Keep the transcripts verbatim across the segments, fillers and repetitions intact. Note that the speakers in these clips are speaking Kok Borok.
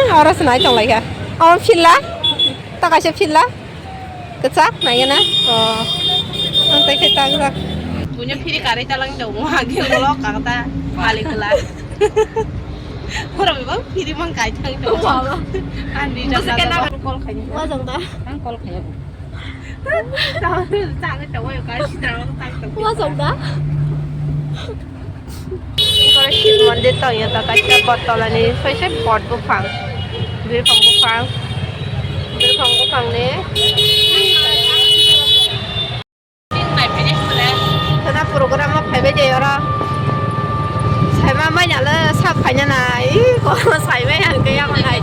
Oro se nai tong lai kha. Omo philla? Ta kaisa philla? Kwchak nai gana? Oh. Ang tai khe ta kwchak. Bunya phiri karwi ta lang tong, ha, ge ulo kang ta, ali kwlai. Oro bebak phiri mang kai thang tong. Ani jang na call khaini. Wa jang da? Ang call khaini. Wa jang da? Oro Shiv mondir tong ya, ta kaisa botolani soise bot buphang, buphang buphang, buphang buphang ni. Khwna program o phaibai de oro. Saima mai nalo sa phaina na, i ko saimai ang ke yang nai.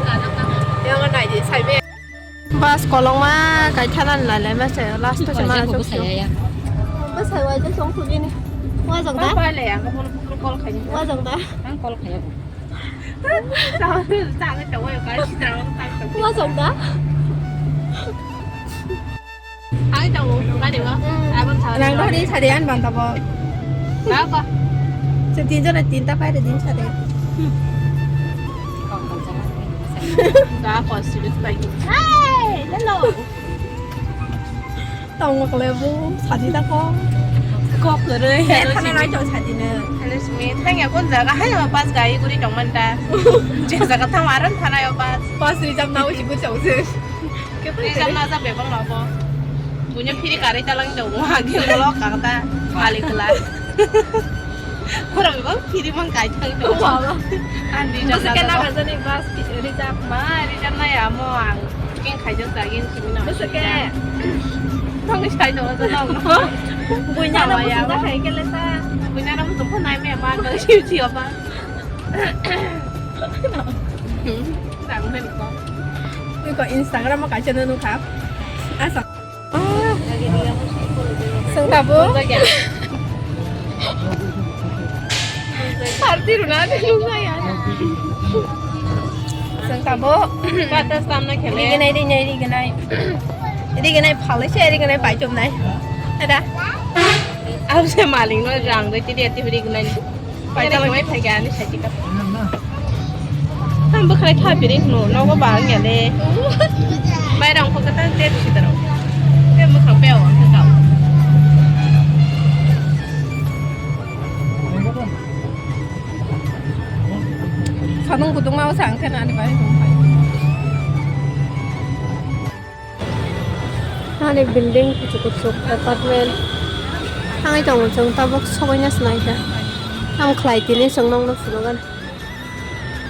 Yang nai di saimai. Bus kolokma kaithana lailai ma se last o se mana chok. Bwsai waisa chong thubini. Wajak da? Wajak da? Wajak da? Nang dohori sadi an banta bo. Se tinjona tinta paire din sadi. Hey, hello. Tongo kole bu sadi ta ko. Kok kwrwi. He thana nai tong sadi ne. Hello Sumi, thang ya kon jaga hai o pas gai guri tong man ta. Je jaga thang aran thana yo pas. Pas rijam na usi bu chau se. Rijam na ja bebang ma bo. Bunya phiri karwi ta lang tong wa ge lo kang ta. Ali kla. Khorang bebak phiri mang kai thang tong. Ani rijam na ja. Bwswk khe na ja. Bas rijam. Ma rijam na ya mo ang. King khai jok ta gin simi na. Bwswk khe. Thang sai do ja na. Buina na ya. Bwswk khe le ta. Buina na mo to nai me ma ga siu siu ba. Instagram o kaisa no nukha. Asa. Seng tabuk. Party runa de nukha ya. Seng tabuk. Kata samna khele. Rigenai, rigenai, rigenai. Rigenai phalai se, rigenai paichom nai. Ada. Aku se maling no rang de tidi ati rigenai. Paitala mai phai gani saiti ka. Tam bwkhwlai tha piri hwno nogo ba wngya le. Bairang kho kata te bisi daro. Te bwkhwlai pe o kha. Sanung kutung mau sang khe nani bai. Ani building kuchuk kuchuk apartment. Thangwi tongo chwng tabuk sobaina swnaikha. Tamo khlai tini chwng nokno phunukgani.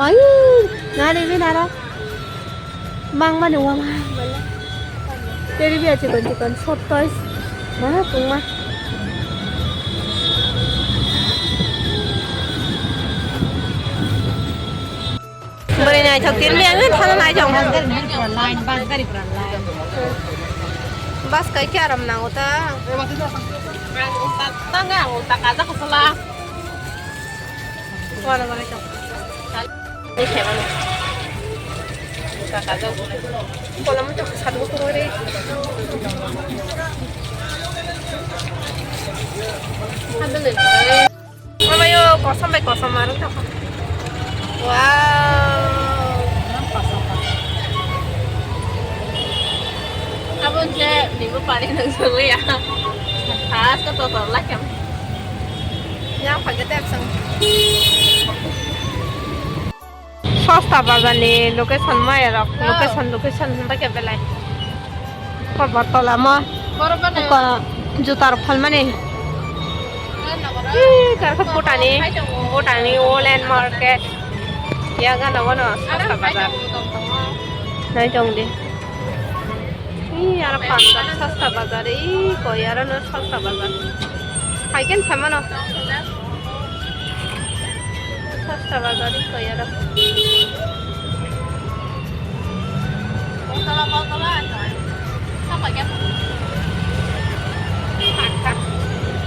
Ayu, nari binaro. Mangmani wama. Teri biya chikon chikon sottois. Mana tungma. Bwrwi naithok tin biyang thana naithok. Bus gari pura line, bus gari pura line. Bus kai khe aram nango ta. Ang utak tanga, ang utak aja khosla. Wala wala ka. Ni kheba ni. Utak aja. Kolam to sadu ko re. Sadu le. Mama yo kosom bai kosom aro toko. Wow. Abo je nibo pari nang sungwi ya. Khas ko to to lakam. Ya phage ter sang. Sosta bazar ni location maya rok, location, location hwnba khe belai. Ko botol amo, ko juta rok phalmani. Ih, kar khe Bhutani, Bhutani Wool and Market. Ya gana wano sosta bazar. Nai tong di. Ih, aro Punjab sosta bazar, ih, koi aro no sosta bazar. Hai ken samano. Sosta bazar, ih, koi aro.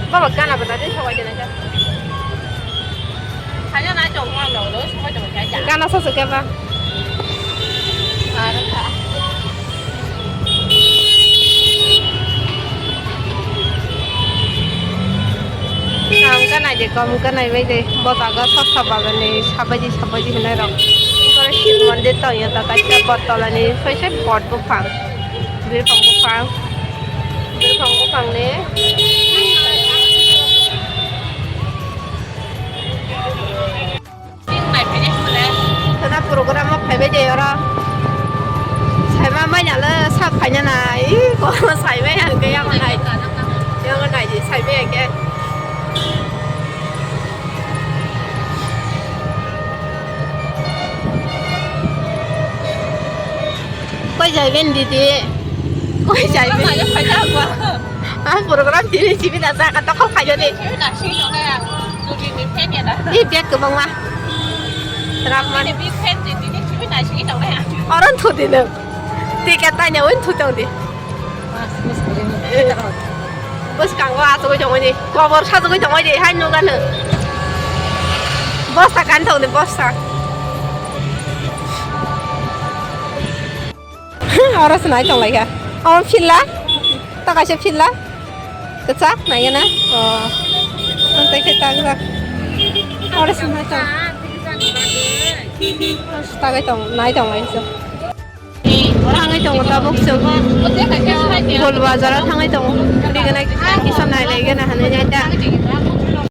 Baba gana bazar, ih, sabai gana. Gana sa se keba. Ang gana je kom gana bai de bo jaga sosta bazar ni sabaji sabaji hinai rok. Ore Shiv mondir. Tongya ta kaisa botolani soisai pot buphang, birphang buphang, birphang buphangni. Khwna program o phaibai de oro. Saima manya le sak khaina na, i ko saibai ang ke yang nai. Yang nai di saibai ang ke. Koi jaiben didi? Koi jaiben? Ang program tini sibi na saka tokol khayo de. Ni bag kwbangma. Rapman. Oron thudi nang. Ticket tanya win thutong di. Bwskango achugwi tongwi di. Kobor sajagwi tongwi di. Hai nugano. Bosta kan tong di bosta. Oro se nai tong lai kha. Oro philla. Ta kaisa philla. Kwchak nai gana. Oh. Ang tai khe ta kwchak. Oro se nai tong. Oro se ta kai tong, nai tong lai se. Thangwi tongo tabuk chwng. Gol bazar o thangwi tongo. Riganai kisa nai lai gana hanwi nai ta.